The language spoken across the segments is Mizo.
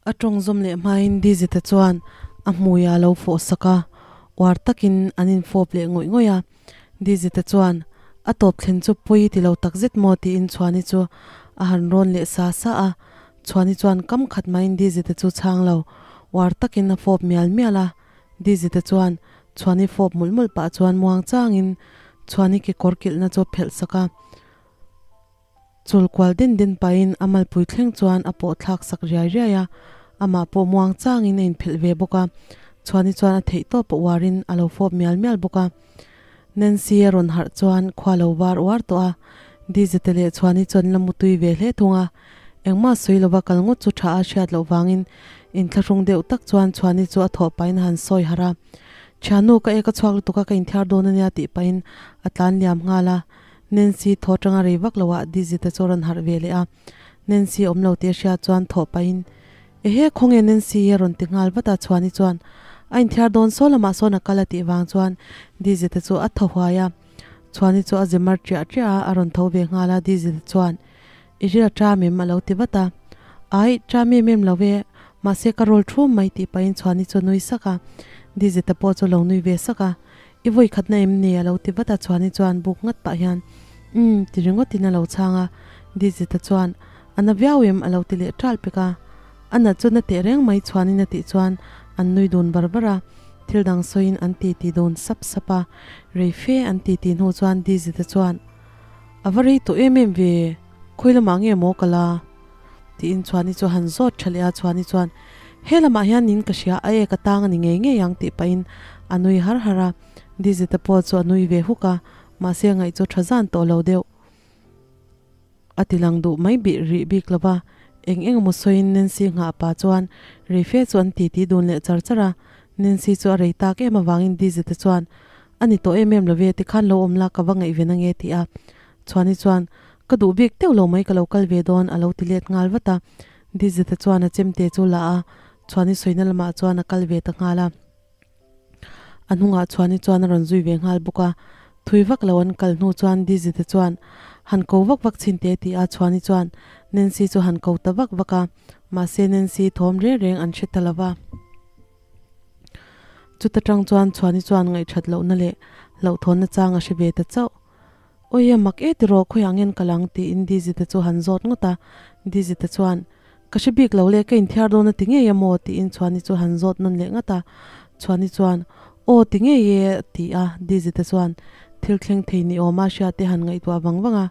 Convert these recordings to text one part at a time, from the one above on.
A tawng zawm leh hmain Dizita chuan a hmui a lo fawh sak a, uar takin an infawp leh ngawih ngawih a. Dizita chuan a tawp thlen chu pawi ti lo tak zet maw tiin Chhuani chu a han rawn leh sa sa a. Chhuani chuan kam khat maiin Dizita chu chhang lo, uar takin a fawp mial mial a. Dizita chuan Chhuani fawp mawlh mawlh pah chuan muang changin Chhuani kekawr kilhna chu a phelh sak a. Chul kual den den pahin a malpui thleng chuan a pawh thlak sak riai riai a, amah pawh muang changin a inphelh ve bawk a, Chhuani chuan a theih tawp a uarin a lo fawp mial mial bawk a. Nancy a rawn harh chuan khua lo var uar tawh a, Dizete leh Chhuani chuan an la mutui ve hle thung a, engmah sawi lova kal ngawt chu tha a hriat loh vangin inthlahrung deuh tak chuan Chhuani chu a thawh pahin a han sawi harh a, Thiannu ka ek a chhuak lutuk a ka inthiar dawn ania tih pahin a tlan liam nghal a. Nancy thaw atanga rei vak loah Dizita chu a rawn harh ve leh a, Nancy awm lo tih a hriat chuan thawh pahin, Ehe, khawnge Nancy hi a rawn ti nghal vat a, Chhuani chuan a inthiar dawn saw lamah sawn a kal a tih vang chuan Dizita chu a thaw huai a, Chhuani chu a ze mar ṭiah ṭiah a, a rawn tho ve nghal a, Dizita chuan, I ril a ṭam em? a lo ti vat a, Ai, ṭam em em lo e, mahse ka rawl ṭhum mai tih pahin Chhuani chu a nui sak a, Dizita pawh chu a lo nui ve sak a. I vawi khatna em ni? a lo ti vat a, Chhuani chuan buk ngat pah hian, Umm, ti ringawtin a lo chhang a. Dizita chuan, A na viau em? a lo ti leh ṭal pek a. A nat chu na teh reng mai Chhuanin a tih chuan an nui dun bar bar a, thil dang sawiin an ti ti dun sap sap a. Rei fe an ti ti hnu chuan Dizita chuan, A va rei tawh em em ve, khawi lamah nge maw ka la? Tiin Chhuani chu a han zawt tha leh a, Chhuani chuan, He lamah hian nin ka hria a, e ka tang a ni ngei ngei ang tih pahin a nui har har a, Dizita pawh chu a nui ve huk a, mahse a ngaih chu tha zan tawh lo deuh. A ti lang duh mai bih rih bik lo va, eng eng emaw sawiin Nancy nghah pah chuan reife chu an titi dun leh char char a, Nancy chu a rei tak em avangin Dizita chuan, A ni tawh em em lo ve, tikhan lo awm la ka va ngaih ve na nge ti a, Chhuani chuan, Ka duh bik teuh lo mai ka lo kal ve dawn a lo ti let nghal vat a. Dizita chuan a chemte chu la a, Chhuani sawina lamah chuan a kal ve ta nghal a. A hnungah Chhuani chuan a rawn zui ve nghal bawk a. Thui vak lo an kal hnu chuan Dizita chuan, Han ko vak vak chhin teh ti a Chhuani chuan Nancy chu han ko ta vak vak a. Mahse Nancy thawm reng reng an hre ta lo va. Chuta tang chuan Chhuani chuan ngaihthat lohna leh hlauhthawnna chang a hre ve ta chauh. Awi a mak e tiraw khawiah ngen ka lang tiin Dizita chu han zawt ngawt a, Dizita chuan, Ka hre bik lo le, ka inthiar dawn a ti ngei a maw? tiin Chhuani chu han zawt nawn leh ngat a, Chhuani chuan, Aw ti ngei e a ti a, Dizita chuan thil thleng thei ni awma hria te han ngaihtuah vang vang a,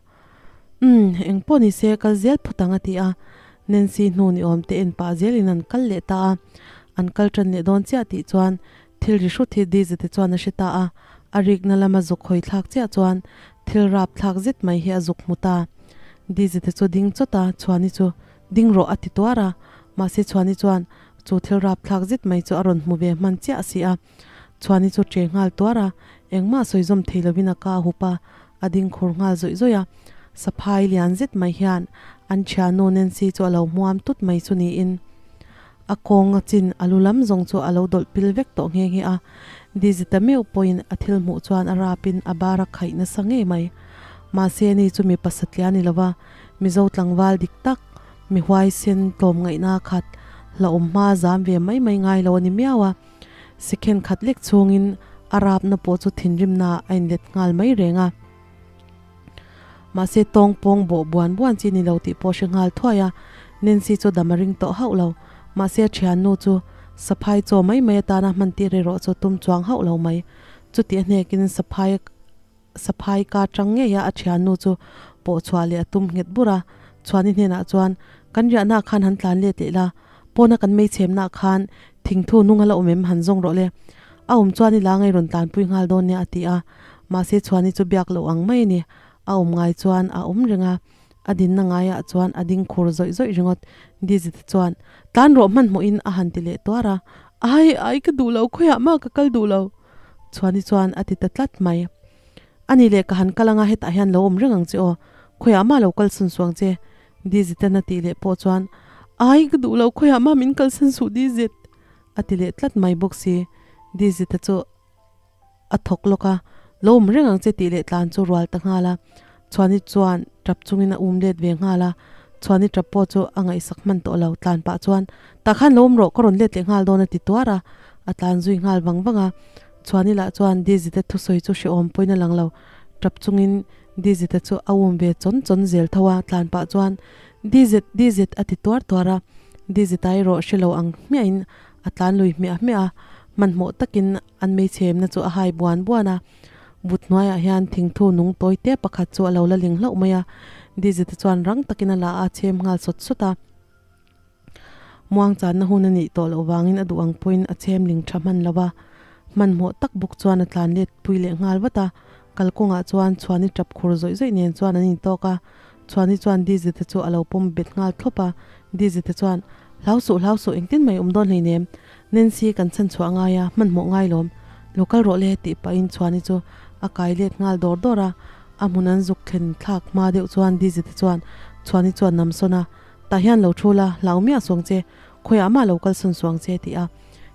Umm, eng pawh ni se kal zel phawt ang a ti a, Nancy hnu ni awm te en pah zelin an kal leh ta a, an kal tan leh dawn chiah tih chuan Thil ri hrut hi Dizite chuan a hre ta a, a rikna lama zuk hawi thlak chiah chuan thil rap thlak zet mai hi a zuk hmu ta. Dizite chu ding chawt a, Chhuani chu ding rawh a ti tuar a, mahse Chhuani chuan chu thil rap thlak zet mai chu a rawn hmu ve hman chiah si a. Chhuani chu ṭe nghal tuar a, engmah sawi zawm thei lovin a ka a hup a, a ding khur nghal zawih zawih a. Saphai lian zet mai hian an ṭhiannu Nancy chu a lo hmuam tut mai chu niin. A kawng a chin a lu lam zawng chu a lo dawlh pil vek tawh nghe nghe a, Dizita meuh pawhin a thil hmuh chuan a rapin a bar a khaih nasa ngei mai. Mahse ni chu mipa satliah a ni lova, Mizo tlangval dik tak, mi huaisen tlawmngaihna khat hlauhawm hma zam ve mai mai ngai lo a ni miau a. Sikhen khat lek chhungin a rapna pawh chu thinrimna a inlet nghal mai reng a. Mahse tawng pawng bawh buan buan chi ni lo tih pawh hre nghal thuai a, Nancy chu dam a ring tawh hauh lo. Mahse a thiannu chu saphai chaw mai mai atana hman tir erawh chu tum chuang hauh lo mai. Chuti a hnekin saphai saphai ka tang ngei a a thiannu chu pawh chhuah leh a tum nghet bur a. Chhuani hnenah chuan, Kan riahnaah khan han tlan let leh la, pawna kan meichhemnaah khan thingthu nung a la awm em han zawng rawh le. A awm chuan i la ngei rawn tlanpui nghal dawn nia a ti a. Mahse Chhuani chu biak loh ang mai a ni. A awm ngai chuan a awm reng a, a dinna ngaiah chuan a ding khur zawih zawih ringawt. Dizita chuan, Tlan rawh hmanhmawhin a han ti leh tuar a. Ai, ai ka duh lo, khawiah mah ka kal duh lo. Chhuani chuan a ti ta tlat mai. A ni leh ka han kal anga hetah hian lo awm reng ang che aw, khawiah mah lo kal sun suang che. Dizita'n a tih leh pawh chuan, Ai, ka duh lo, khawiah mah min kalsan suh Dizit. A ti leh tlat mai bawk si. Dizita chu. A thawk lawk a, lo awm reng ang che tih leh tlan chu rual ta nghal a. Chhuani chuan tap chungin a um let ve nghal a. Chhuani tap pawh chu a ngaihsak hman tawh lo, tlan pah chuan, Tah khan lo awm rawh, ka rawn let leh nghal dawn a ti tuar a, a tlan zui nghal vang vang a. Chhuani lah chuan Dizite thusawi chu hrehawm pawhin a lang lo, tap chungin Dizite chu a um ve chawn chawn zel tho a, tlan pah chuan, Dizit, Dizit a ti tuar tuar a. Dizita erawh hre lo ang hmiahin a tlan lui hmiah hmiah a, hmanhmawh takin an meichhemna chu a hai buan buan a. Vut hnuaiah hian thingthu nung tawi te pakhat chu a lo la ling hlauh mai a, Dizite chuan rang takin a la a chhem nghal sawt sawt a. Muang channa hun a nih tawh loh vangin a duh ang pawhin a chhem ling tha hman lo va, hmanhmawh tak bawk chuan a tlan let pui leh nghal vat a. Kalkawngah chuan Chhuani tap khur zawih zawih nen chuan an intawk a, Chhuani chuan Dizite chu a lo pawm bet nghal thlawp a, Dizite chuan, Hlau suh, hlau suh, engtin mai awm dawn hleinem, Nancy kan chhan chhuah ngai a, hmanhmawh ngai lawm, lo kal rawh le tih pahin Chhuani chu a kai let nghal dawr dawr a, a hmun an zuk thlen thlak hma deuh chuan Dizite chuan Chhuani chuan nam sawn a, Tah hian lo thu la, hlau miah suang che, khawiah mah lo kalsawn suang che ti a.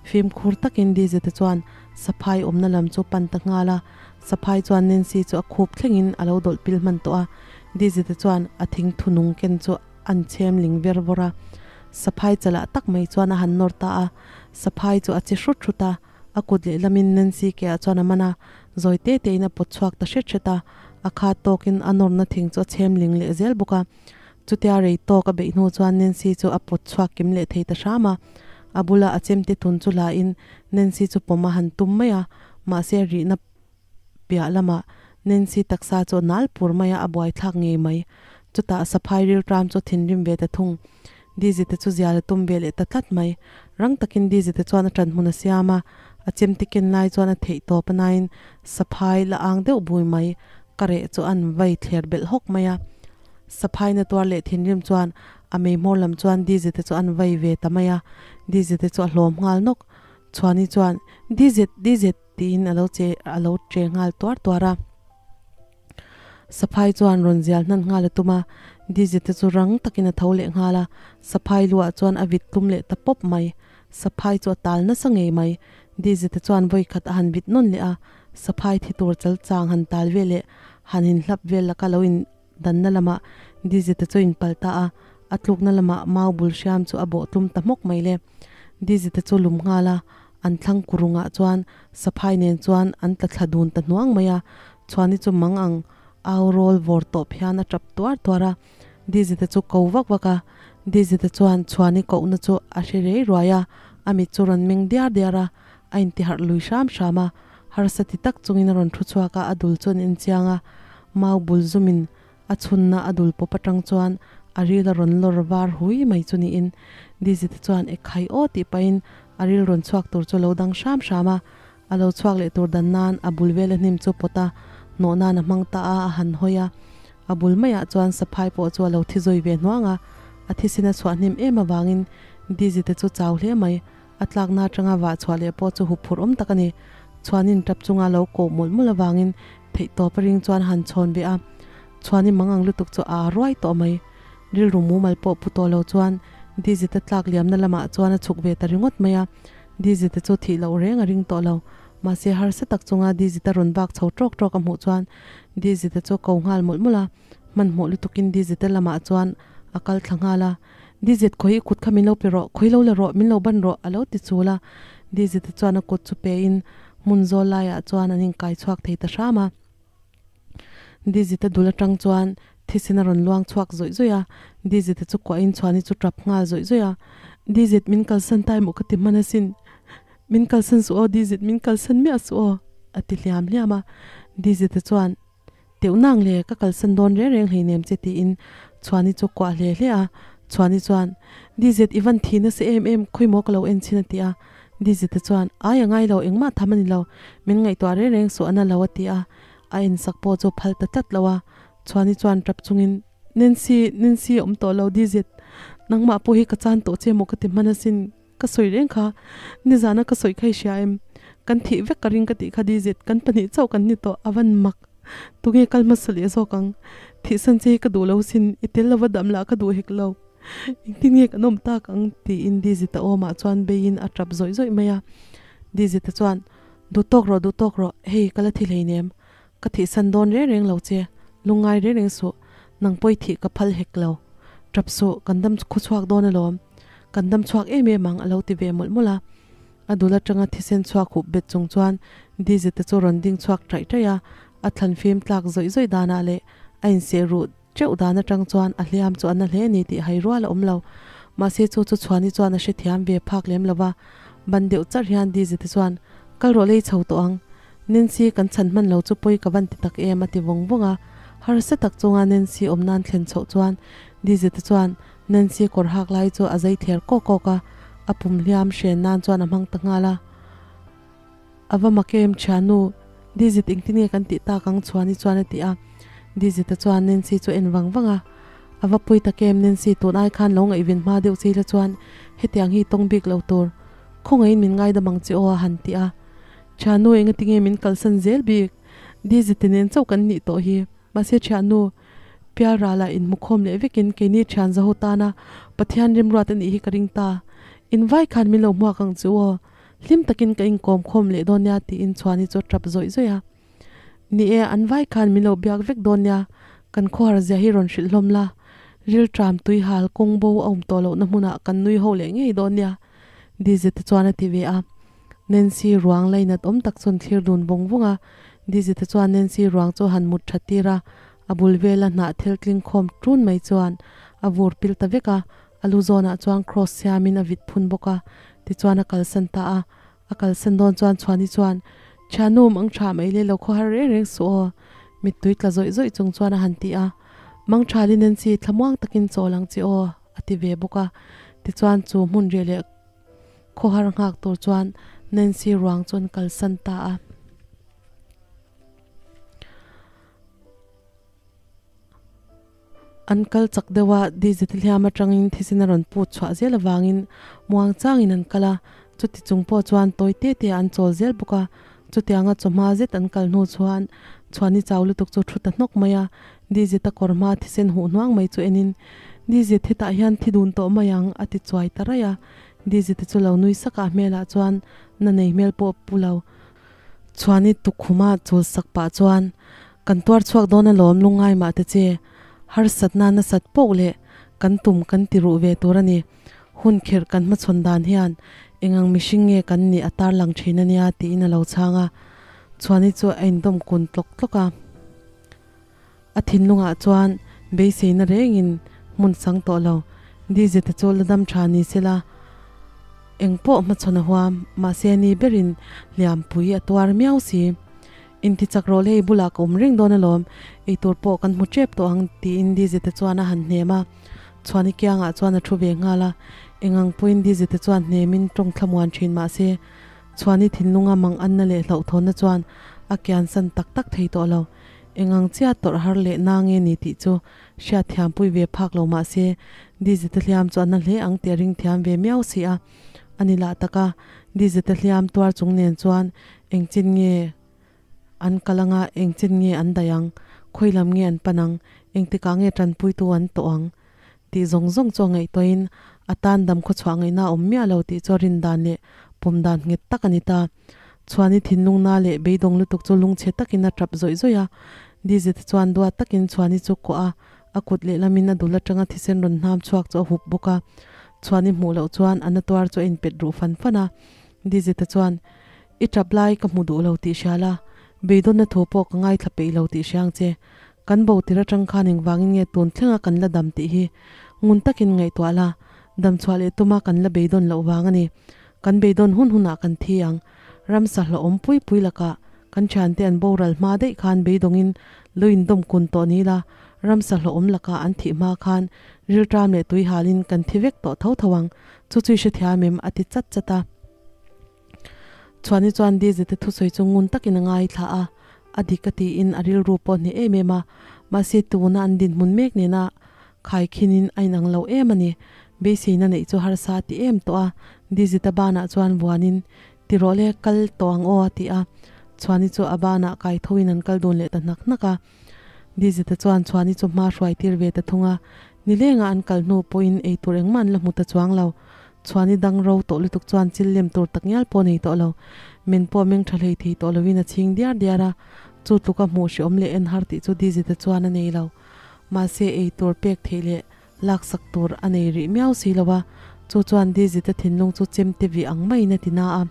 Fimkhur takin Dizite chuan Saphai awmna lam chu pan ta nghal a, Saphai chuan Nancy chu a khup thlengin a lo dawlh pil hman tawh a, Dizite chuan a thing thunung ken chu an chhem ling ver vawr a. Saphai chalah tak mai chuan a han nawr ta a, Saphai chu a che hrut hrut a, a kut lehlamin Nancy ke ah chuan a man a, zawi te tein a pawt chhuak ta hret hret a, a khat tawkin a nawrna thing chu a chhem ling leh zel bawk a. Chutia rei tawk a beih hnu chuan Nancy chu a pawt chhuak kim leh thei ta hram a, a bula a chemte tun chu la in Nancy chu pawm a han tum mai a, mahse rihna piah lamah Nancy taksa chu a nal pur mai a, a buaithlak ngei mai. Chutah saphai rilṭam chu a thinrim ve ta thung. Dizzy te chu zial a tum ve leh ta tlat mai. Rang takin Dizzy te chuan a ṭan hmun a siam a, a chemte ken lai chuan a theih tawp a nain saphai la ang deuh bui mai ka reh chu an vai thler belh hawk mai a. Saphaina tuar leh thinrim chuan a mei hmawr lam chuan Dizzy te chu an vai ve ta mai a, Dizzy te chu a hlawm nghal nawk. Chhuani chuan, Dizzy, Dizzy! tiin a lo che a lo che nghal tuar tuar a. Saphai chuan rawn zial hnan nghal a tum a, Dizzy te chu rang takin a tho leh nghal a, Saphai luah chuan a vit tlum leh ta pawp mai. Saphai chu a tal nasa ngei mai. Dizzy te chuan vawi khat a han vit nawn leh a, Saphai thi tur chal chang han tal ve leh han inhlap vel laka lo in Danna lamah Dizzy te chu inpal ta a, a tlukna lamah mau bul hriam chu a bawh tlum ta hmawk mai le. Dizzy te chu lum nghal a, an thlang kurungah chuan saphai nen chuan an tla thla dun ta hnuang mai a, Chhuani chu mang ang au rawl vawr tawp hian a tap tuar tuar a, Dizzy te chu ko vak vak a, Dizzy te chuan Chhuani kohna chu a hre rei ruai a, a mit chu rawn meng diar diar a, a intiharh lui hram hram a, harsa ti tak chungin a rawn thu chhuak a, a dul chu an enchiang a, mau bul zumin a chhunna a dul pawp atang chuan a ril a rawn lawr var hui mai chu niin Dizzy te chuan e khai aw tih pahin a ril rawn chhuak tur chu a lo dang hram hram a, a lo chhuak leh tur dan nan a bul vela hnim chu pawt a, hnawh nan a hmang ta a, a han hawi a, a bul maiah chuan saphai pawh chu a lo thi zui ve hnuang a, a thisin a chhuah hnim em avangin Dizzy te chu chau hle mai. A tlakna atanga vah chhuah leh pawh chu huphurh awm tak a ni. Chhuanin tap chunga lo koh mawlh mawlh avangin theihtawp a ring chuan han chhawn ve a. Chhuani mangang lutuk chu a ruai tawh mai. Rilru mumal pawh pu tawh lo chuan Dizita tlak liamna lamah chuan a chhuk ve ta ringawt mai a. Dizita chu thih loh reng a ring tawh lo. Mahse harsa tak chunga Dizita rawn vak chho tawk tawk a hmuh chuan Dizita chu a ko nghal mawlh mawlh a. Hmanhmawh lutukin Dizita lamah chuan a kal thla nghal a. Dizit khawi i kut kha min lo pe rawh, khawi lo la rawh, min lo ban rawh, a lo ti chul a. Dizita chuan a kut chu pein hmun zawl laiah chuan an inkai chhuak thei ta hram a. Dizita dul atang chuan thisen a rawn luang chhuak zawih zawih a, Dizita chu kuahin chhuani chu tap nghal zawih zawih a. Dizit, min kalsan ta emaw ka ti hman asin. Min kalsan suh aw Dizit, min kalsan miah suh aw, a ti hliam hliam a. Dizita chuan. Teuh nang le, ka kalsan dawn reng reng hleinem che tiin Chhuani chu kuah hle hle a. Chhuani chuan, Dizet i van thi nasa em em, khawi maw ka lo en chhin a ti a. Dizeta chuan, Ai a ngai lo, engmah tham a ni lo, min ngaihtuah reng reng suh a na lo a ti a. A ensak pawh chu phal ta tlat lo a. Chhuani chuan tap chungin, Nancy, Nancy a awm tawh lo Dizet, nangmah pawh hi ka chan tawh che maw ka ti hman asin. Ka sawi reng kha, nizana ka sawi kha i hria em? Kan thih vek ka ring ka tih kha Dizit, kan pahnih chauh kan ni tawh, a van mak. Tunge kal hmasa leh zawk ang? Thihsan che hi ka duh lo sin, i tel lova dam lah ka duh hek lo. Engtin nge kan awm tak ang? tiin Dizita awmah chuan beiin a tap zawih zawih mai a. Dizita chuan, Duh tawk rawh, duh tawk rawh, hei ka la thi hleinem. Ka thihsan dawn reng reng lo che, lungngai reng reng suh, nang pawi thih ka phal hek lo. Tap suh, kan dam khawchhuak dawn alawm. Kan dam chhuak em em ang a lo ti ve mawlh mawlh a. A dul atanga thisen chhuak hup bet chung chuan Dizite chu rawn ding chhuak ṭaih ṭaih a, a thlan fim tlak zawih zawih danah leh a inseh ruh teuh dan atang chuan a hliam chu a na hle a ni tih hai rual a awm lo. Mahse chu chu Chhuani chuan a hrethiam ve phak lem lo va, ban deuh charh hian Dizite chuan, Kal rawh lei chho tawh ang. Nancy kan chhan hman lo chu pawi ka van ti tak em a ti vawng vawng a. Harsa tak chunga Nancy awm nan thlen chhoh chuan Dizite chuan Nancy kawr hak lai chu a zai thler kawk kawk a, a pum hliam hren nan chuan a hmang ta nghal a. A va mak em thiannu, Dizit engtin nge kan tih tak ang Chhuani chuan a ti a. Dizita chuan Nancy chu a en vang vang a. A va pawi tak em Nancy, tun ai khan lo ngaihven hma deuh chi la chuan hetiang hi tawng bik lo tur. Khawngaihin min ngaidam ang che aw a han ti a. Thiannu engati nge min kalsan zel bik? Dizita nen chauh kan nih tawh hi. Mahse thiannu, Pialralah inhmukhawm leh vekin keini thian zaho tana Pathian rimruat a nih hi ka ring ta. Invai khan min lo hmuak ang chu aw. Hlim takin ka inkawm khawm leh dawn nia tiin Chhuani chu a tap zawih zawih a. Ni e, an vai khan min lo biak vek dawn nia, kan khawhar zia hi rawn hrilh hlawm la. Rilṭam tui hal kawng bo a awm tawh lohna hmunah kan nui ho leh ngei dawn nia, Dizzy te chuan a ti ve a. Nancy ruang lainat awm tak chuan thlir dun vawng vawng a. Dizzy te chuan Nancy ruang chu a han mut that tir a, a bul vela hnah thil tling khawm ṭun mai chuan a vur pil ta vek a. A lu zawnah chuan cross siamin a vit phun bawk a, tichuan a kalsan ta a. A kalsan dawn chuan Chhuani chuan, Thiannu, mang tha mai le lo khaw har reng reng suh aw, mittui tla zawih zawih chung chuan a han ti a. Mang tha li Nancy, thlamuang takin chawl ang che aw, a ti ve bawk a. Tichuan chu hmun reh leh khaw har nghak tur chuan Nancy ruang chu an kalsan ta a. An kal chak deuh a, Dizit hliam atangin thisen a rawn put chhuah zel avangin muang changin an kal a, chuti chung pawh chuan tawi te te ah an chawl zel bawk a. Chutianga chawhma zet an kal hnu chuan Chhuani chau lutuk chu thu ta hnawk mai a, Dizit a kawr hma thisen huh hnuang mai chu enin, Dizit hetah hian thi dun tawh mai ang a ti chuai ta raih a. Dizit chu lo nui sak a, a hmelah chuan na nei hmel pawh pu lo. Chhuani tukkhuma chul sak pah chuan, Kan tuar chhuak dawn alawm lungngai mah te che, harsatna nasat poh leh kan tum kan ti ruh ve tur a ni. Hun khirh kan hmachhawn dan hian engang mihring nge kan nih a tarlang thin a nia tiin a lo chhang a. Chhuani chu a indawm kun tlawk tlawk a. A thinlungah chuan beiseina rengin hmun sang tawh lo. Dizeta chu la dam tha ni sela eng pawh hmachhawn a huam, mahse ni berin hliampui a tuar miau si. Inti chak rawh le, i bulah ka awm reng dawn alawm, eitur pawh kan hmu tep tawh ang tiin Dizeta chuan a han hnem a. Chhuani kiangah chuan a thu ve nghal a, engang pawhin Dizeta chuan hnemin tawng thlamuan thin mahse Chhuani thinlunga mang anna leh hlauhthawnna chuan a kiansan tak tak thei tawh lo. Engang chiah tawrh har leh na nge ni tih chu hriat thiampui ve phak lo mahse Dizeta hliam chu a na hle ang tih a ring thiam ve miau si a. A ni lah taka Dizeta hliam tuar chung nen chuan Engchin nge an kal anga, engchin nge an daih ang, khawi lam nge an pan ang, engtikah nge tanpuitu an tawh ang? Tih zawng zawng chu a ngaihtuahin a tan dam khawchhuah ngaihna a awm miah lo tih chu a rin dan leh pawm dan nghet tak a ni ta. Chhuani thinlungna leh beidawng lutuk chu lungchhe takin a tap zawih zawih a. Dizite chuan duat takin Chhuani chu kuah a, a kut lehlamin a dul atanga thisen rawn hnam chhuak chu a hup bawk a. Chhuani hmuh loh chuan a na tuar chu a inpet ruh fan fan a. Dizite chuan, I tap lai ka hmu duh lo tih hria la, beidawnna thu pawh ka ngaithla peih lo tih hria ang che. Kan bo tir atang khan engvangin nge tun thlenga kan la dam tih hi ngun takin ngaihtuah la, dam chhuah leh tuma kan la beidawn loh vang a ni. Kan beidawn hun hunah kan thi ang. Ramsa hlauhawm pui pui lakah kan thiante an boral hma daih khan beidawngin lo indawm kun tawh ni la, ramsa hlauhawm lakah an thih hma khan rilṭam leh tuihalin kan thi vek tawh tho tho ang. Chu chu i hrethiam em? a ti chat chat a. Chhuani chuan Dizzy te thusawi chu ngun takin a ngaithla a, a dik a tiin a rilru pawh hneh em em a, mahse tuna an dinhmun mek nena khaikhinin a inang lo em a ni. Beiseina neih chu harsa a ti em tawh a, Dizzy ta banah chuan vuanin, Ti rawh le, kal tawh ang aw a ti a. Chhuani chu a banah kai thoin an kal dun leh ta hnak hnak a. Dizzy te chuan Chhuani chu hma hruai tir ve ta thung a, nilenga an kal hnu pawhin eitur engmah an la hmu ta chuang lo. Chhuani dang ro tawh lutuk chuan chil lem tur tak ngial pawh nei tawh lo. Men pawh meng tha hlei thei tawh lovin a chhing diar diar a, chu tluka hmuh hreawm leh en har tih chu Dizzy te chuan a nei lo. Mahse ei tur pek theih leh Laksak tur a nei rih miau si lo a, chu chuan Dizita thinlung chu chemte vih ang maiin a ti na a.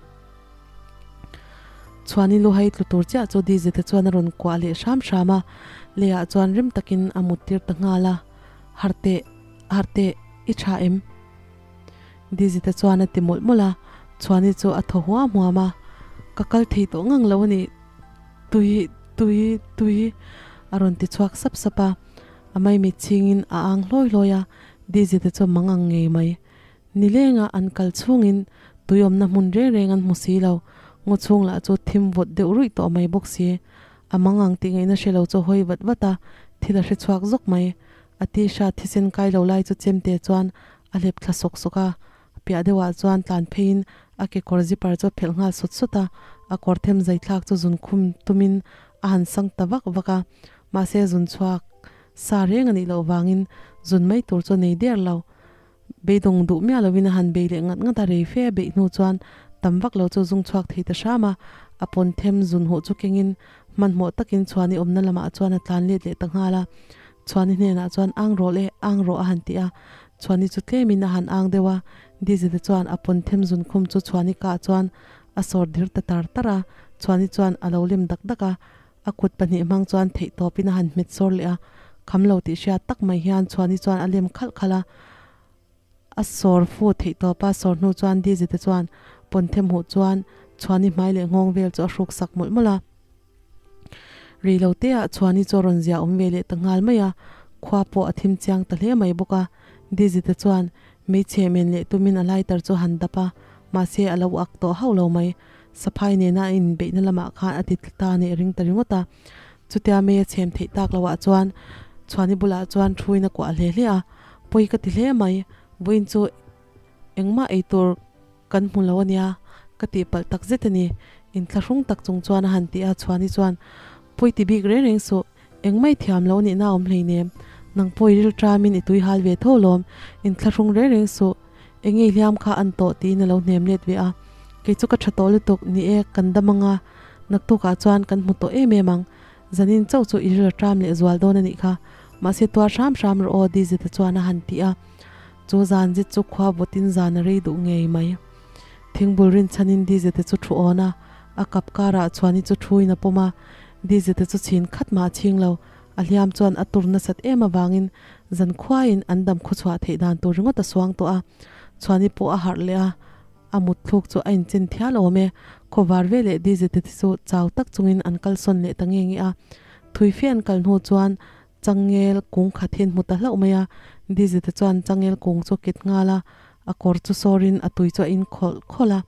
Chhuani luhai tlu tur chiah chu Dizita chuan a rawn kuah leh hram hram a, leiah chuan rim takin a mut tir ta nghal a, Harh teh, harh teh, i tha em? Dizita chuan a ti mawlh mawlh a, Chhuani chu a thaw huam huam a, Ka kal thei tawh ngang lo a ni, tui, tui, tui, a rawn ti chhuak sap sap a, a maimit chhingin a ang hlawi hlawi a, Dizita chu mang ang ngei mai. Nilenga an kal chhungin tuiawmna hmun reng reng an hmu si lo, ngaw chhung lah chu thim vawt deuh ruih tawh mai bawk si. A mangang tih ngaihna hre lo chu hawi vat vat a, thil a hre chhuak zawk mai. A tihra thisen kai lo lai chu chemte chuan a hlep thla sawk sawk a, piah deuhah chuan tlan pheiin a kekawr zipper chu a phelh nghal sawt sawt a, a kawr them zai thlak chu zun khum tumin a han sang ta vak vak a, mahse zun chhuak sa reng a nih loh vangin zun mai tur chu a nei der lo. Beidawng duh miah lovin a han bei leh ngat ngat a, rei fe a beih hnu chuan tam vak lo chu zung chhuak thei ta hram a, a pawn them zun huh chu kengin hmanhmawh takin Chhuani awmna lamah chuan a tlan let leh ta nghal a. Chhuani hnenah chuan ang rawh le, ang rawh a han ti a, Chhuani chu tlemin a han ang deuh a, Dizite chuan a pawn them zun khum chu Chhuani kah chuan a sawr dir ta tar tar a, Chhuani chuan a lo lem dak dak a, A kut pahnih hmang chuan theih tawpin a han hmet sawr leh a, kham lo tih hriat tak mai hian Chhuani chuan a lem khalh khalh a. A sawr fu theih tawpa sawr hnu chuan Dizzy te chuan pawn them huh chuan Chhuani hmai leh nghawng vel chu a hruk sak mawlh mawlh a. Rei lo te ah Chhuani chu a rawn zia awm ve leh ta nghal mai a, khua pawh a thim chiang ta hle mai bawk a. Dizzy te chuan hmeichhe men leh tumin a lighter chu a han dap a, mahse a lo ak tawh hauh lo mai. Saphai nena a inbeihna lamah khan a ti tla ta nih a ring ta ringawt a. Chutia mei a chhem theih tak loah chuan Chhuani bulah chuan thuin a kuah hle hle a, Pawi ka ti hle mai, vawiin chu engmah ei tur kan hmu lo ania, ka tih palh tak zet a ni, inthlahrung tak chung chuan a han ti a, Chhuani chuan, Pawi ti bik reng reng suh, engmah i thiam lo nihna a awm hleinem, nang pawh i rilṭamin i tui hal ve tho lawm, inthlahrung reng reng suh, Enge i hliam kha an tawh tiin a lo hnem let ve a, kei chu ka tha tawh lutuk, ni e, kan dam anga, naktukah chuan kan hmu tawh em em ang, zanin chauh chu i ril ṭam leh zual dawn a nih kha, mahse tuar hram hram rawh aw Dizita chuan a han ti a, chu zan zet chu khua vawtin zan a rei duh ngei mai. Thingbul rinchhanin Dizita chu thu awn a, a kap karah Chhuani chu thuin a pawm a, Dizita chu chhin khat mah a chhing lo, A hliam chuan a tur nasat em avangin zan khuaiin an dam khawchhuah theih dan tur ringawt a suang tawh a. Chhuani pawh a harh leh a, a mut thluk chu a inchen thial awm e. Khawvar ve leh Dizzy te chu chau tak chungin an kalsawn leh ta nge nge a. Thui fe an kal hnu chuan changel kung khat hi an hmu ta hlauh mai a. Dizzy te chuan changel kung chu a kit nghal a, a kawr chu sawrin a tui chu a in khawlh khawlh a.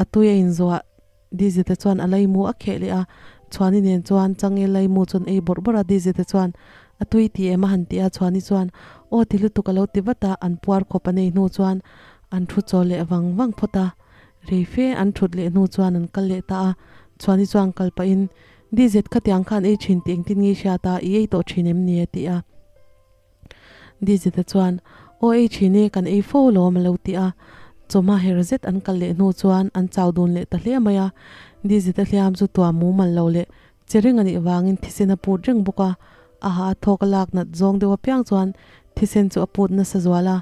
A tui a inzuah Dizzy te chuan a laimu a kheh leh a, Chhuani nen chuan changel laimu chu an ei bawrh bawrh a, Dizzy te chuan a tui ti em a han ti a, Chhuani chuan aw ti lutuk a lo ti vat a, an puar khawp an ei hnu chuan an thu chaw leh vang vang phawt a, rei fe an thut leh hnu chuan an kal leh ta a, Chhuani chuan kal pahin Dizzy khatiang khan ei thin tih engtin nge i hriat a, i ei tawh thin em ni a ti a. Dizzy te chuan, Aw ei thin e, kan ei fo lawm a lo ti a. Chawhma her zet an kal leh hnu chuan an chau dun leh ta hle mai a. Dizzy te hliam chu tuam mumal lo leh che reng a nih vangin thisen a put reng bawk a. A ha a thawk a lak nat zawng deuh apiang chuan thisen chu a put nasa zual a.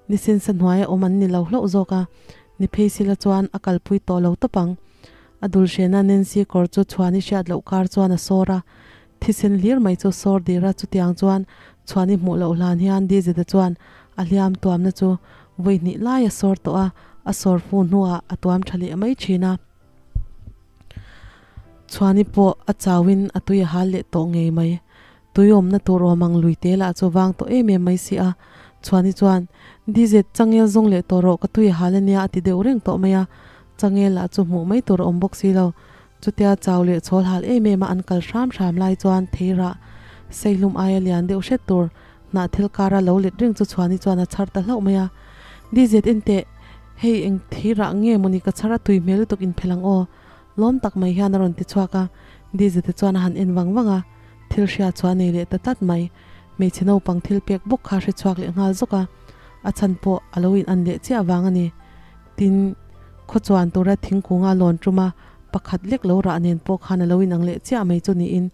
Nisen sa hnuaia awm an ni lo hlauh zawk a. Ni phei sila chuan a kalpui tawh lo tawp ang. A dul hrena Nancy kawr chu chhuan i hriat loh kar chuan a sawr a. Thisen hlir mai chu sawr dir a, chutiang chuan Chhuani hmuh loh hlan hian Dizita chuan a hliam tuamna chu vawi hnih lai a sawr tawh a, a sawr fu hnuah a tuam tha leh mai thin a. Chhuani pawh a chauin a tui a hal leh tawh ngei mai. Tui awmna tur awm ang lui te lah chu vang tawh em em mai si a. Chhuani chuan, Dizet, changel zawng leh tawh rawh, ka tui a hal ania a ti deuh reng tawh mai a. Changel lah chu hmuh mai tur a awm bawk si lo. Chutia chau leh chhawl hal em em a an kal hram hram lai chuan theirah seihlum aia lian deuh hret tur hnah thil kara lo let reng chu Chhuani chuan a chhar ta hlauh mai a. Dizet en teh, hei eng theirah nge mawni ka chhar a tui hmel lutuk inphelh ang aw? Lawm tak mai hian a rawn ti chhuak a. Dizete chuan a han en vang vang a, thil hria chu a nei leh ta tlat mai. Hmeichhe naupang thil pek bawk kha hre chhuak leh nghal zawk a, a chhan pawh a lo in an leh chiah vang a ni. Tin, khaw chuan tura thingkunga lawn ṭuma pakhat lek lo rah nen pawh khan a lo inang leh chiah mai chu niin,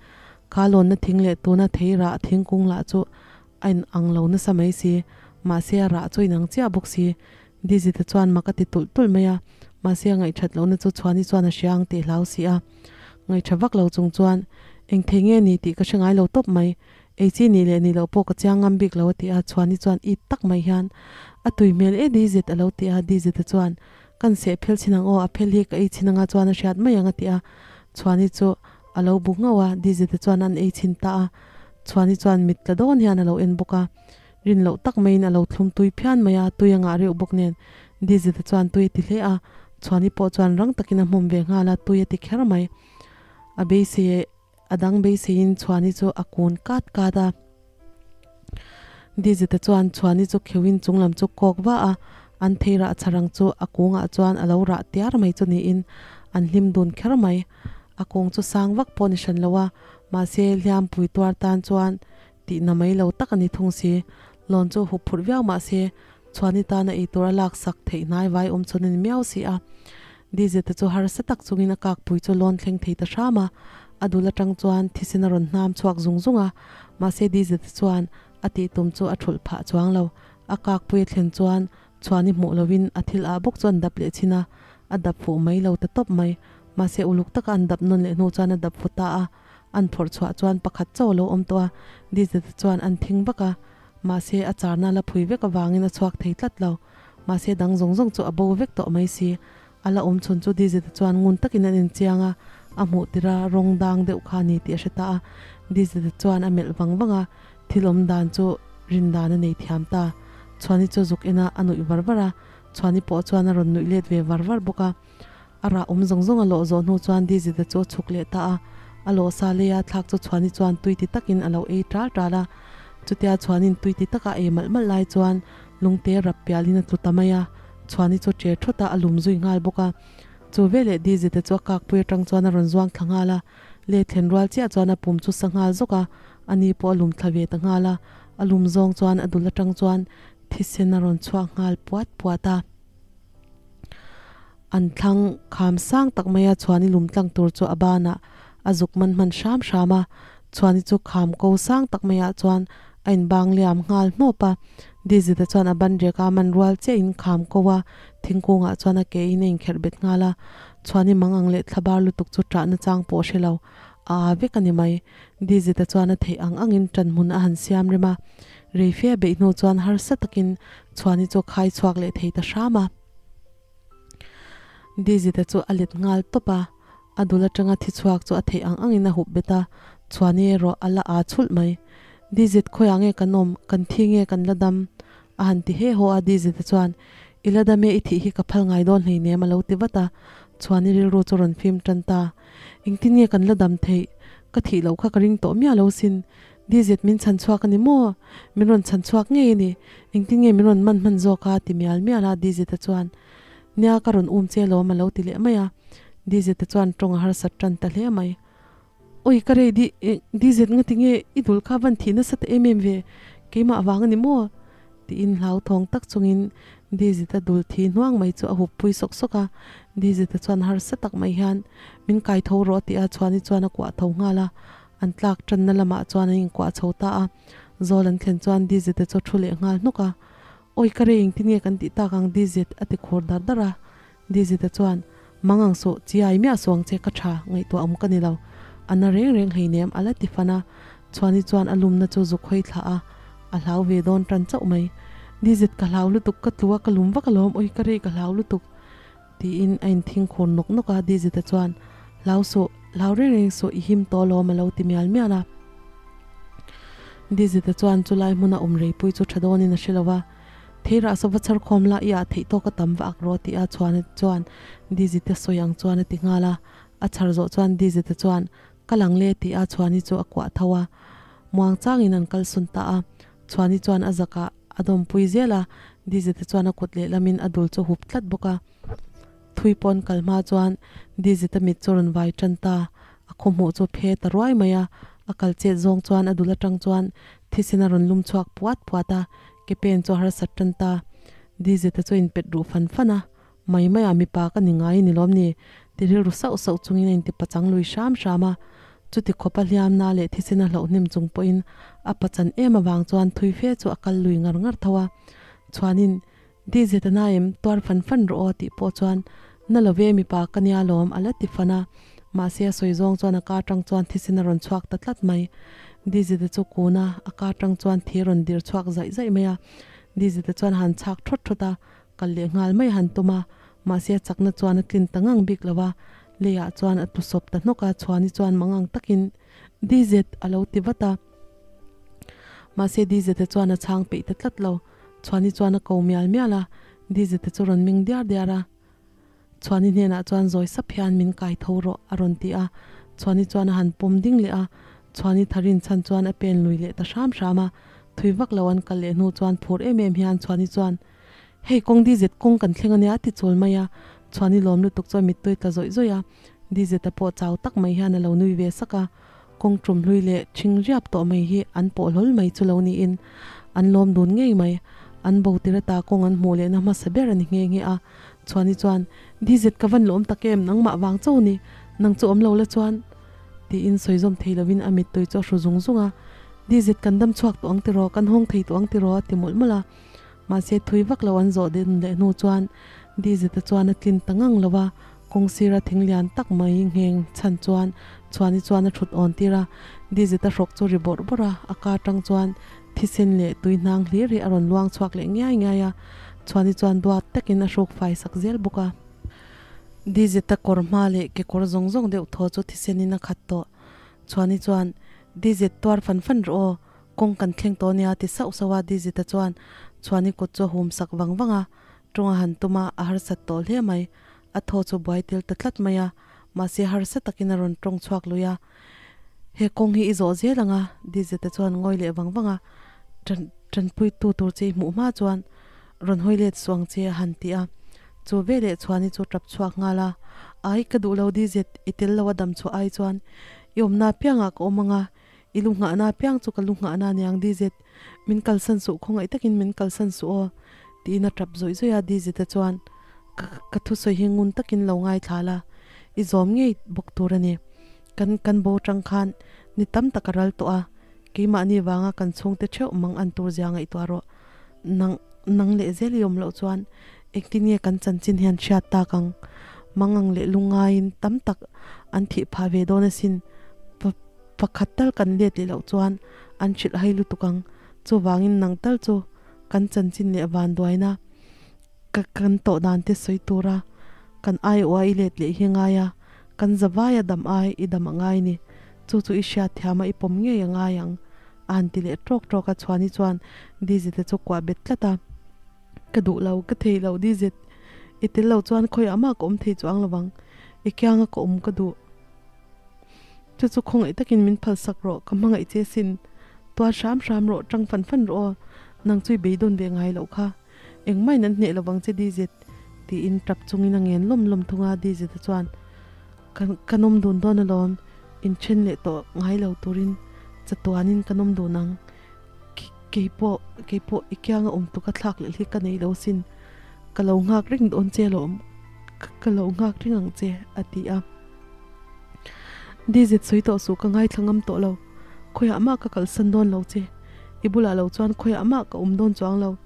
kha lawnna thing leh tuna thei rah thingkung lah chu a in ang lo nasa mai si, mahse a rah chu inang chiah bawk si. Dizita chuan mak a ti tulh tulh mai a, mahse a ngaihṭhat lohna chu Chhuani chuan a hria ang tih hlau si a. Ngaihṭha vak lo chung chuan, Eng thei nge ni tih ka hre ngai lo tawp mai, ei chi nih leh nih loh pawh ka chiang ngam bik lo a ti a, Chhuani chuan it tak mai hian, A tui hmel e Dizit a lo ti a, Dizita chuan, Kan seh phel chin ang aw, a phel hi ka ei chin anga chuan a hriat mai ang a ti a, Chhuani chu a lo bu nghauh a, Dizita chuan an ei chin ta a, Chhuani chuan mit tla dawn hian a lo en bawk a. Rin loh tak maiin a lo thlum tui phian mai a, tui a ngah reuh bawk nen Dizita chuan tui a ti hle a, Chhuani pawh chuan rang takin a hmawm ve nghal a, tui a ti kher mai. A beisei a dang beiseiin Chhuani chu a kun kat kat a. Dizita chuan Chhuani chu kheuhin chunglam chu kawk va a, an thei rah chharang chu a kungah chuan a lo rah tiar mai chu niin an hlim dun kher mai. A kung chu sang vak pawh ni hran lo a, mahse hliampui tuar tan chuan Tihna mai lo tak a ni thung si. Lawn chu hup phurh viau mah se, Chhuani tana ei tur a lak sak theih hnai vai awm chhawn a ni miau si a. Dizeta chu harsa tak chungin a kakpui chu lawn thleng thei ta hram a. A dul atang chuan thisen a rawn hnam chhuak zung zung a. Mahse Dizeta chuan a tih tum chu a thulh phah chuang lo. A kakpui a thlen chuan Chhuani hmuh lovin a thil ah bawk chu an dap leh thin a. A dap fuh mai lo ta tawp mai. Mahse uluk taka an dap nawn leh hnu chuan a dap fu ta a. An phawrh chhuah chuan pakhat chauh a lo awm tawh a, Dizet chuan an thing vak a, mahse a charna la phui vek avangin a chhuak thei tlat lo. Mahse dang zawng zawng chu a bo vek tawh mai si. A la awm chhun chu Dizet chuan ngun takin an inchiang a, a hmuh tir a, rawng dang deuh kha a ni tih a hre ta a. Dizet chuan a melh vang vang a, thil awm dan chu rin dan a nei thiam ta. Chhuani chu zuk en a, a nuih var var a, Chhuani pawh chuan a rawn nuih let ve var var bawk a. A rah awm zawng zawng a lawh zawh hnu chuan Dizita chu a chhuk leh ta a, a lawh sa leia thlak chu Chhuani chuan tui ti takin a lo ei ṭal ṭal a. Chutia Chhuanin tui ti taka ei malh malh lai chuan lungte rap pialin a tlu ta mai a, Chhuani chu ṭe ṭhawt a, a lum zui nghal bawk a. Chu veleh Dizita chu a kakpui aṭang chuan a rawn zuang thla nghal a, let thlen rual chiah chuan a pum chu sa nghal zawk a, ani pawh a lum thla ve ta nghal a, a lum zawng chuan a dul aṭang chuan thisen a rawn chhuak nghal puat puat a. An thlang kham sang tak mai a, Chhuani lum tlang tur chu a banah a zuk man hman hram hram a, Chhuani chu kham ko sang tak maiah chuan a inbang liam nghal hnawp a, Dizita chuan a ban rek a man rual chiah in kham ko a, thingkungah chuan a ke in a inkherh bet nghal a, Chhuani mang ang leh thla bar lutuk chu ṭahna chang pawh hre lo, a aa vek a ni mai. Dizita chuan a theih ang angin ṭan hmun a han siam rem a, reife a beih hnu chuan harsa takin Chhuani chu a khai chhuak leh thei ta hram a. Dizita chu a let nghal tawp a, a dul atanga thi chhuak chu a theih ang angin a hup bet a, Chhuani erawh a la aa chhulh mai. Dizit khawiah nge kan awm, kan thi nge kan la dam? a han ti he haw a, Dizita chuan, I la dam e, i thih hi ka phal ngai dawn hleinem a lo ti vat a, Chhuani rilru chu rawn fim tan ta. Engtin nge kan la dam theih? Ka thih loh kha ka ring tawh miah lo sin. Dizit min chhan chhuak a ni maw? Min rawn chhan chhuak ngei a ni. Engtin nge min rawn man hman zawk a? ti mial mial a, Dizita chuan, Nia ka rawn um che lawm a lo ti leh mai a. Dizita chuan tawng a harsat tan ta hle mai. Awi ka rei di, Dizit nga tinge i dul kha van thih nasa ta em em ve, keimah vang a ni maw? Tiin hlauthawng tak chungin Dizita dul thi hnuang mai chu a hup pui sawk sawk a. Dizita chuan harsa tak mai hian, Min kai tho rawh a ti a, Chhuani chuan a kuah tho nghal a. An tlak tanna lamah chuan an inkuah chho ta a, zawl an thlen chuan Dizete chu a thu leh nghal hnawk a. Awi ka rei engtin nge kan tih tak ang Dizet a ti khur dar dar a. Dizete chuan, Mang ang suh, chiai miah suh ang che ka tha, ngaihtuah awm ka ni lo. A na reng reng hleinem a la ti fan a. Chhuani chuan a lumna chu zuk hawi thlah a, a hlau ve dawn tan chauh mai. Dizet ka hlau lutuk, ka tlu a ka lum vak alawm, awi ka rei ka hlau lutuk. Tiin a inthing khur nawk nawk a, Dizita chuan, Hlau suh, hlau reng reng suh, i him tawh alawm a lo ti mial mial a. Dizita chuan chulai hmuna awm reipui chu tha dawnin a hre lo va, Theirah saw va chhar khawm la, i ah theih tawk a tam va ak rawh tih a chhuan chuan Dizita sawi ang chuan a ti nghal a. A chhar zawh chuan Dizita chuan, Ka lang le tih a Chhuani chu a kuah tho a. Muang changin an kal sun ta a. Chhuani chuan a zakah a dawmpui zel a, Dizita chuan a kut lehlamin a dul chu hup tlat bawk a. Thui pawn kal hma chuan Dizita mit chu rawn vai tan ta, a khaw hmuh chu phe ta ruai mai a, a kal chet zawng chuan a dul atang chuan thisen a rawn lum chhuak puat puat a, ke pen chu a harsat tan ta. Dizita chu a inpet ruh fan fan a, Mai maiah mipa ka ni ngai ni lawm ni? Ti rilru sauh sauh chungin a inti pachang lui hram hram a. Chuti khawpa hliamna leh thisena hlauh hnem chung pawhin a pachan em avang chuan thui fe chu a kal lui ngar ngar tho a. Chuanin, Dizet a na em, tuar fan fan rawh aw tih pawh chuan na lo ve mipa ka nia lawm a la ti fan a. Mahse a sawi zawng chuan a ka atang chuan thisen a rawn chhuak ta tlat mai. Dizet a chu kun a, a ka atang chuan thi a rawn dir chhuak zaih zaih mai a. Dizet a chuan a han chhak thawt thawt a, kal leh nghal mai a han tum a, mahse a chakna chuan a tlin ta ngang bik lo a, leiah chuan a tlu sawp ta hnawk a, Chhuani chuan mangang takin Dizet a lo ti vat a. Mahse Dizete chuan a chhang peih ta tlat lo, Chhuani chuan a ko mial mial a, Dizete chu rawn ming diar diar a. Chhuani hnenah chuan zawi sap hian min kai tho rawh a rawn ti a, Chhuani chuan a han pawm ding leh a, Chhuani tharin chhan chuan a pen lui leh ta hram hram a, thui vak lo an kal leh hnu chuan phur em em hian Chhuani chuan, Hei kawng Dizet kawng kan thleng ania a ti chawl mai a, Chhuani lawm lutuk chuan mittui tla zawih zawih a, Dizeta pawh chau tak mai hian a lo nui ve sak a, kawng tum hlui leh ṭhing riap tawh mai hi an pawh hlawl mai chu lo niin an lawm dun ngei mai. An bo tir ata kawng an hmuh lehna hmasa ber a ni nghe nghe a, Chhuani chuan, Dizet ka van lawm tak em, nangmah vang cho ni, nang chu awm lo la chuan. Tiin sawi zawm thei lovin a mittui chu a hru zung zung a, Dizet kan dam chhuak tawh ang tiraw, kan hawng thei tawh ang tiraw a ti mawlh mawlh a. Mahse thui vak lo an zawh din leh hnu chuan Dizeta chuan a tlin ta ngang lo a, kawng sira thing lian tak mai ngheng chhan chuan Chhuani chuan a thut awn tir a, Dizeta hrawk chu ri bawrh bawrh a, a ka atang chuan thisen leh tui hnang hlir hi a rawn luang chhuak leh ngiai ngiai a, Chhuani chuan duat takin a hruk fai sak zel bawk a. Dizeta kawr hma leh kekawr zawng zawng deuh thaw chu thisenin a khat tawh. Chhuani chuan, Dizet tuar fan fan rawh aw, Kawng kan thleng tawh nia ti sauh sauh a Dizita chuan Chhuani kut chu a hum sak vang vang a, ṭawng a han tum a, a harsat tawh hle mai. A thaw chu buai tel ta tlat mai a, mahse harsa takin a rawn ṭawng chhuak lui a. He kawng hi i zawh zel ang a, Dizita chuan ngawi leh vang vang a, ṭan ṭanpuitu tur che i hmuh hma chuan rawn hawi let suang che a han ti a. Chu veleh Chhuani chu ṭap chhuak nghal a, Ai ka duh lo Dizit, i tel lo a dam chhuah ai chuan i awmna apiangah ka awm ang a, I lu nghahna apiang chu ka lu nghahna aniang Dizet, min kalsan suh khawngaih takin min kalsan suh aw tiin a tap zawih zawih a, Dizeta chuan ka ka thusawi hi ngun takin lo ngaithla la, i zawm ngei bawk tur a ni. Kan kan bo tang khan ni tam tak a ral tawh a, keimahni vanga kan chhungte theuh mang an tur zia ngaihtuah rawh. Nang nang leh zel i awm loh chuan engtin nge kan chanchin hian hriat tak ang? Mangang leh lungngaiin tam tak an thih phah ve dawn asin. Pa pakhat tal kan let leh loh chuan an hrilh hai lutuk ang. Chuvangin nang tal chu kan chanchin leh vanduaina ka kan tawh dan te sawi tura kan aiawh a i let leh hi ngai a, kan zavaia dam ai i dam a ngai ni. Chu chu i hriat thiam a i pawm ngei a ngai ang. A han ti leh tawk tawk a, Chhuani chuan Dizite chu kuah bet tlat a. Ka duh lo, ka thei lo Dizit, i tel lo chuan khawiah mah ka awm thei chuang lo vang, i kianga ka awm ka duh. Chu chu khawngaih takin min phalsak rawh, ka hmangaih che sin. Tuar hram hram rawh, tang fan fan rawh aw, nang chu i beidawn ve ngai loh kha. Engmahin an hneh lo vang che Dizit, tiin tap chungin a ngen lawm lawm thung a, Dizita chuan. Kan kan awm dun dawn alawm, inthen leh tawh ngai lo turin chatuanin kan awm dun ang. Keipawh, keipawh i kianga awm tuk a thlak leh hi ka nei lo sin. Ka lo nghak reng dawn che alawm, ka lo nghak reng ang che, a ti a. Dizit sawi tawh suh ka ngaithla ngam tawh lo. Khawiah mah ka kalsan dawn lo che. I bulah lo chuan khawiah mah ka awm dawn chuang lo.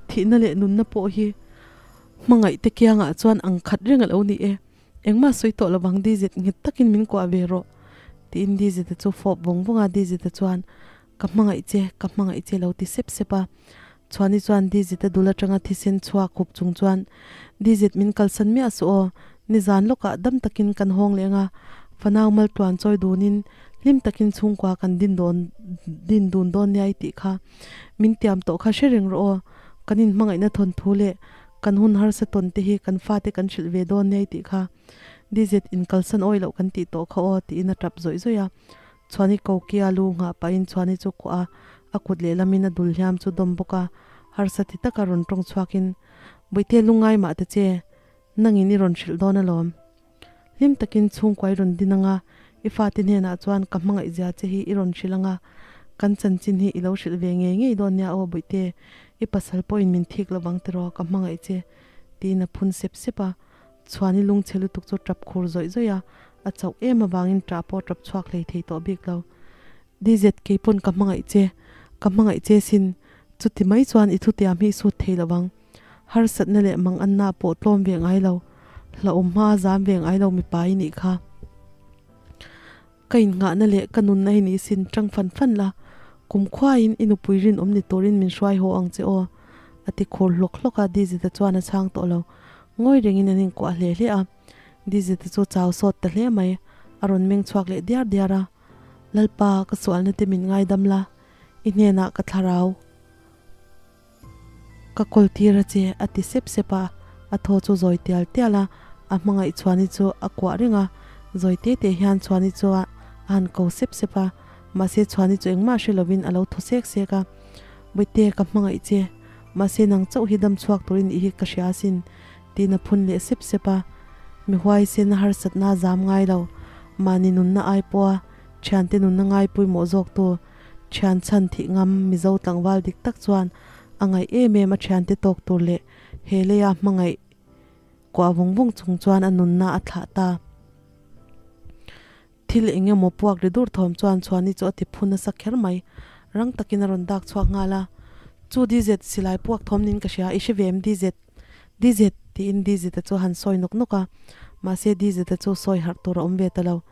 Thihna leh nunna pawh hi hmangaih te kiangah chuan ang khat reng a lo ni e. Engmah sawi tawh lovang Dizit nghet takin min kuah ve rawh tiin Dizita chu fawp vawng vawng a, Dizita chuan Ka hmangaih che, ka hmangaih che lo ti sep sep a. Chhuani chuan Dizita dul atanga thisen chhuak hup chung chuan Dizit min kalsan miah suh aw, nizan lawkah dam takin kan hawng leng a, fanau maltluan chawi dunin hlim takin chhungkua kan din dawn din dun dawn nia i tih kha min tiam tawh kha hre reng rawh aw, kan inhmangaihna thawnthu leh Kan hun harsa tawn te hi kan fate kan hrilh ve dawn nia i tih kha. Dizet in kalsan awi loh kan tih tawh kha aw tiin a tap zawih zawih a. Chhuani kokia lu nghah pahin Chhuani chu kuah a, a kut lehlamin a dul hliam chu dawm bawk a, harsa ti taka rawn tawng chhuakin, Bawihte lungngai mah ta che, nangin i rawn hrilh dawn alawm. Hlim takin chhungkua i rawn din anga, i fate hnenah chuan ka hmangaihzia che hi i rawn hrilh anga, kan chanchin hi i lo hrilh ve ngei ngei dawn nia aw Bawihte, i pasal pawhin min thik lovang tiraw ka hmangaih che, tiin a phun sep sep a. Chhuani lungchhe lutuk chu tap khur zawih zawih a, A chauh em avangin ṭah pawh a ṭap chhuak hlei thei tawh bik lo. DZ, keipawn ka hmangaih che, ka hmangaih che sin, chuti mai chuan i thutiam hi i sut thei lo vang. Harsatna leh manganna pawh tlawm ve ngai lo, hlauhawm hma zam ve ngai lo mipa i nih kha. Ka innghahna leh ka nunna hi ni sin ṭang fan fan la, kum khuaiin i nupui rinawm ni turin min hruai haw ang che aw, a ti khur hlawk hlawk a, Dizita chuan a chhang tawh lo. Ngawi rengin an inkuah hle hle a, Dizita chu chau sawt ta hle mai, a rawn meng chhuak leh diar diar a, Lalpa, ka sualna te min ngaidam la, i hnenah ka thlarau. Ka kawl tir a che, a ti sep sep a, a thaw chu zawi tial tial a, a hmangaih Chhuani chu a kuah reng a, zawi te te hian Chhuani chu a han ko sep sep a, mahse Chhuani chu engmah hre lovin a lo thaw sek sek a, Bawihte, ka hmangaih che, mahse nang chauh hi dam chhuak turin i hi ka hria asin, tiin a phun leh sep sep a, mi huaisen a harsatna a zam ngai lo, mahni nunna ai pawha thiante nunna ngai pawimawh zawk tu, Thian chhan thih ngam Mizo tlangval dik tak chuan a ngaih em em a thiante tawk tur leh he leia hmangaih kuah vawng vawng chung chuan a nunna a thlah ta. Thil eng emaw puak ri dur thawm chuan Chhuani chu a ti phu nasa kher mai. Rang takin a rawn dak chhuak nghal a. Chu DZ silai puak thawm niin ka hria, i hre ve em DZ? DZ tiin DZ-a chu a han sawi nawk nawk a. Mahse DZ-a chu sawi harh tur a awm ve ta lo.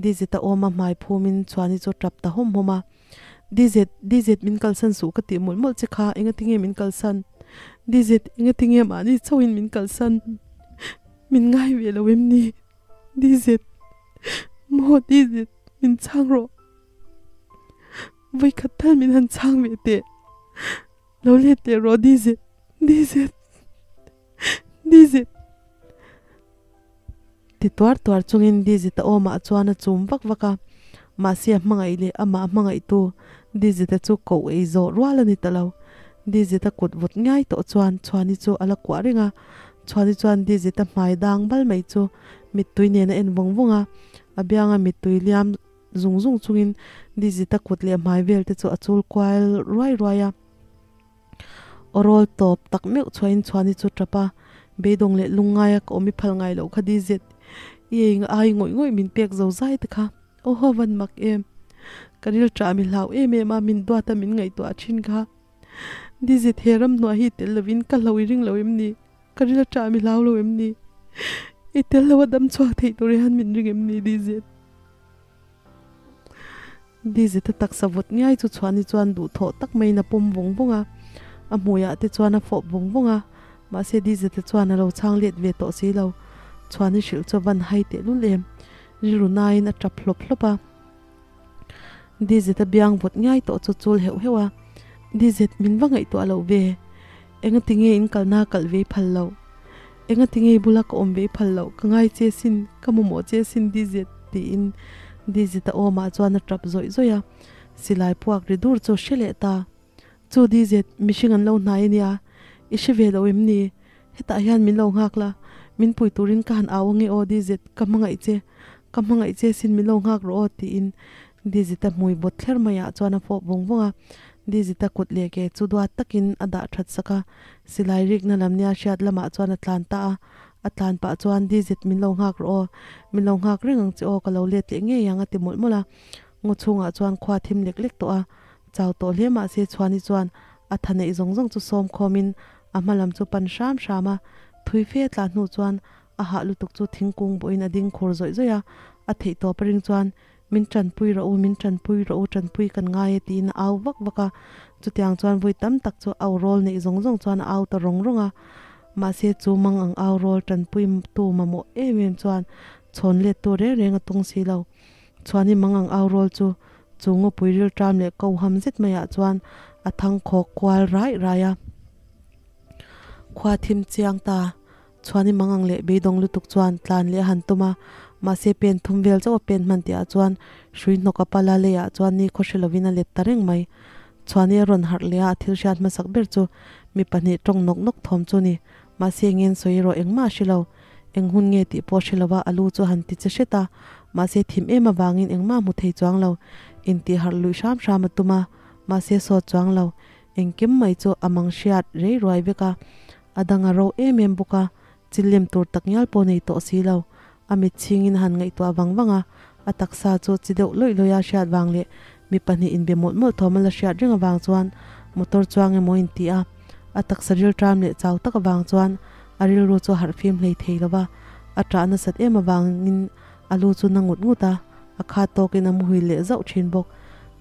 Dizit a awm a hmai phumin Chhuani chu tap ta hawm hawm a. Dizit, Dizit min kalsan suh ka tih mawlh mawlh che kha, engatinge min kalsan? Dizit, engatinge mahni chauhin min kalsan? Min ngai ve lo em ni? Dizit, maw Dizit, min chhang rawh. Vawikhat tal min han chhang ve teh. Lo let teh rawh Dizit, Dizit, Dizit. Ti tuar tuar chungin Dizita awmah chuan a chum vak vak a, mahse a hmangaih leh amah hmangaihtu Dizita chu koh ei zawh rual a ni ta lo. Dizita kut vawt ngiai tawh chuan Chhuani chu a la kuah reng a, Chhuani chuan Dizita hmai dang bal mai chu mittui nen a en vawng vawng a, a bianga mittui liam zung zung chungin Dizita kut leh hmai vel te chu a chul kual ruai ruai a. Aw rawl tawp tak meuh chhuahin Chhuani chu tap a, beidawng leh lungngaia ka awm i phal ngai loh kha DZ, i ei ai ngawih ngawih min pek zo zai te kha, aw haw van mak em, ka ril ṭah mi hlau em em a, min duat a min ngaihtuah ṭhin kha. DZ he ramhnuai hi tel lovin ka hlo i ring lo em ni, ka ril ṭah mi hlau lo em ni, i tel lo a dam chhuak theih tur hian min ring em ni DZ. Dizita taksa vawt ngiai chu Chhuani chuan duhthawh tak maiin a pawm vawng vawng a, a hmuiah te chuan a fawp vawng vawng a, mahse Dizita chuan a lo chhang let ve tawh si lo. Chhuani hrilh chu a van hai tehlul em, rilru naiin a tap hlawp hlawp a. Dizita biang vawt ngiai tawh chu chul heuh heuh a, Dizit, min va ngaihtuah loh ve, engatinge in kalna kalh ve i phal loh? Engatinge i bula ka awm ve i phal loh? Ka ngai che sin, ka mamawh che sin Dizit, tiin Dizita awmah chuan a tap zawih zawih a, silai puak ri dur chu hre leh ta. Chu Dizit, mihring an lo hnai a nia, i hre ve lo em ni? Hetah hian min lo nghak la, min pui turin ka han au ange aw Dizit, ka hmangaih che, ka hmangaih che sin min lo nghak rawh aw, tiin Dizita hmui bawt thler maiah chuan a fawp vawng vawng a, Dizita kut leh ke chu duat takin a dah that sak a, silai rikna lam nia hriat lamah chuan a tlan ta a, a tlan pah chuan Dizit min lo nghak rawh aw, min lo nghak reng ang che aw, ka lo let leh ngei ang a ti mawlh mawlh a, ngaw chhungah chuan khua thim lek lek tawh a, chau tawh hle mahse Chhuani chuan a tha neih zawng zawng chu sawm khawmin a hma lam chu pan hram hram a, thui fe tla hnu chuan a hah lutuk chu thingkung bawhin a ding khur zawih zawih a, a theih tawp a ring chuan Min tanpui rawh u, min tanpui rawh u, tanpui kan ngai e tiin a au vak vak a. Chutiang chuan vawi tam tak chu au rawl neih zawng zawng chuan a au ta rawng rawng a. Mahse chu mang ang au rawl tanpui tu mamawh em em chuan chhawn let tu reng reng a tung si lo. Chhuani mang ang au rawl chu chu ngawpui rilṭam leh ko ham zet maiah chuan a thang khawk kual raih raih a. Khua thim chiang ta. Chhuani mangang leh beidawng lutuk chuan tlan leh a han tum a, mahse pen thum vel chauh a pen hman tihah chuan hrui hnawk a pala leiah chuan ni khaw hre lovin a let ta reng mai. Chhuani a rawn harh leh a, a thil hriat hmasak ber chu mi pahnih tawng nawk nawk thawm chu ni. Mahse ngen sawi erawh engmah a hre lo. Eng hun nge tih pawh a hre lo a, a lu chu a han ti che hret a, mahse thim em avangin engmah a hmu thei chuang lo. Intih harh luih hram hram a tum a, mahse sawt chuang lo. Engkim mai chu a mang hriat rei ruai vek a, A dang a ro em em bawk a, chil lem tur tak ngial pawh nei tawh si lo. A mit chhingin a han ngaihtuah vang vang a, a taksa chu chi deuh lawih lawih a hriat vang leh mi pahnih inbe mawlh mawlh thawm a la hriat reng avang chuan motor chuang emaw inti a, a taksa rilṭam leh chau tak avang chuan a rilru chu a harh fim hlei thei lo va, a ṭah nasat em avangin a lu chu na ngut ngut a, a khat tawkin a muhil leh zauh ṭhin bawk.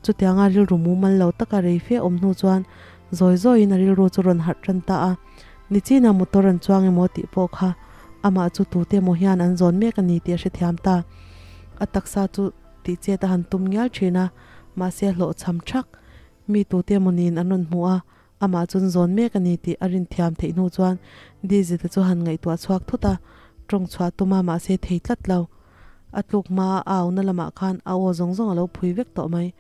Chutianga rilru mumal lo taka rei fe awm hnu chuan zawi zawiin a rilru chu rawn harh ṭan ta a, Nichina motor an chuang emaw tih pawh kha amah chu tute emaw hian an zawn mek a ni tih a hrethiam ta. A taksa chu tih chet a han tum ngial thin a, mahse a hlawhchham thak. Mi tute emaw niin an rawn hmu a, amah chu an zawn mek a ni tih a rinthiam theih hnu chuan Dizita chu han ngaihtuah chhuak thut a, tawng chhuah tum a mahse thei tlat lo. A tluk hma a auna lamah khan a aw zawng zawng a lo phui vek tawh mai.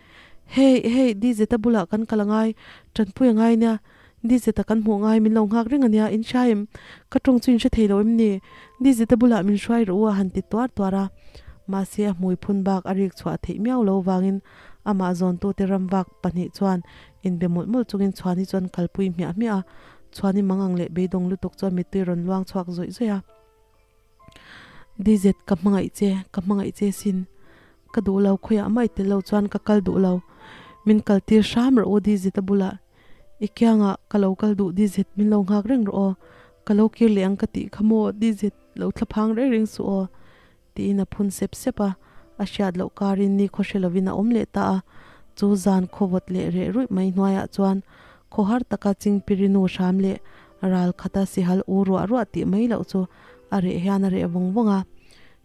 Hey, hey, Dizita bulah kan kal angai, tanpui angai nia, Dizeta kan hmuh ngai min lo nghak reng ania, in hria em? Ka tawng chu in hre thei lo em ni? Dizeta bulah min hruai rawh u a han ti tuar tuar a. Mahse a hmui phun bak a rik chhuah theih miau lo vangin amah zawntute ram vak pahnih chuan inbe mawlh mawlh chungin Chhuani chu an kalpui hmiah hmiah a. Chhuani mangang leh beidawng lutuk chuan mittui rawn luang chhuak zawih zawih a. Dizet ka hmangaih che, ka hmangaih che sin. Ka duh lo, khawiah mai tel lo chuan ka kal duh lo. Min kal tir hram rawh u Dizeta bulah. I kiangah ka lo kal duh Dizet min lo nghak reng rawh aw. Ka lo kir leh ang ka tih kha maw Dizet lo thla phang reng reng suh aw. Tiin a phun sep sep a, a hriat loh karin ni khaw hre lovin a awm leh ta a. Chu zan khawvawt leh reh ruih mai hnuaiah chuan khawhar taka Chingpirinu hram leh Ral khata sihal u ruah ruah tih mai loh chu a reh hian a reh vawng vawng a.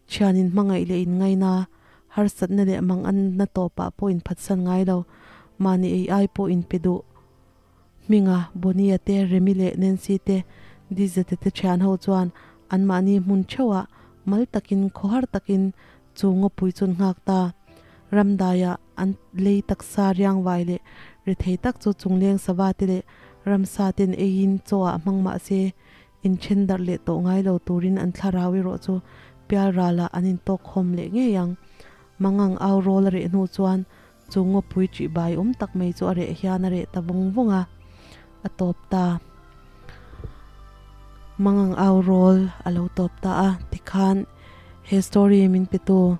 Thianin hmangaih leh inngaina, harsatna leh manganna tawpah pawh inphatsan ngai lo, mahni ei ai pawh inpe duh. Hminga, Bonnie-a te, Remi leh Nancy te, Dizete te thian ho chuan anmahni hmun theuhah mal takin khawhar takin chu ngawpui chu an nghak ta. Ramdaiah an lei taksa riangvai leh rethei tak chu chungleng sava te leh ramsa ten eiin chaw ah hmang mah se inthen darh leh tawh ngai lo turin an thlarau erawh chu pial ralah an intawk khawm leh ngei ang. Mangang au rawl a reh hnu chuan chu ngawpui ṭih bai awm tak mai chu a reh hian a reh ta vawng vawng a, a tawp ta. Mangang au rawl a lo tawp ta a, tikhan he story min petu.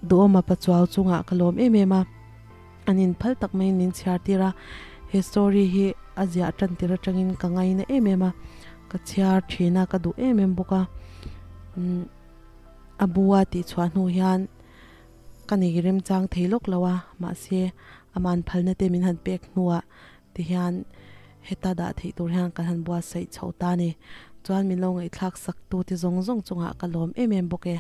Duhawma Pachuau chungah ka lawm em em a, an inphal tak maiin min chhiar tir a, he story hi a ziah tan tir atangin ka ngaina em em a, ka chhiar thin a, ka duh em em bawk a, umm a bua tih chhuah hnu hian ka nei remchang thei lawk lo a, mahse aman phalna te min han pek hnuah tihian heta dah theih tur hian kan han buatsaih chho ta a ni, chuan min lo ngaihthlak sak tu te zawng zawng chungah ka lawm em em bawk e.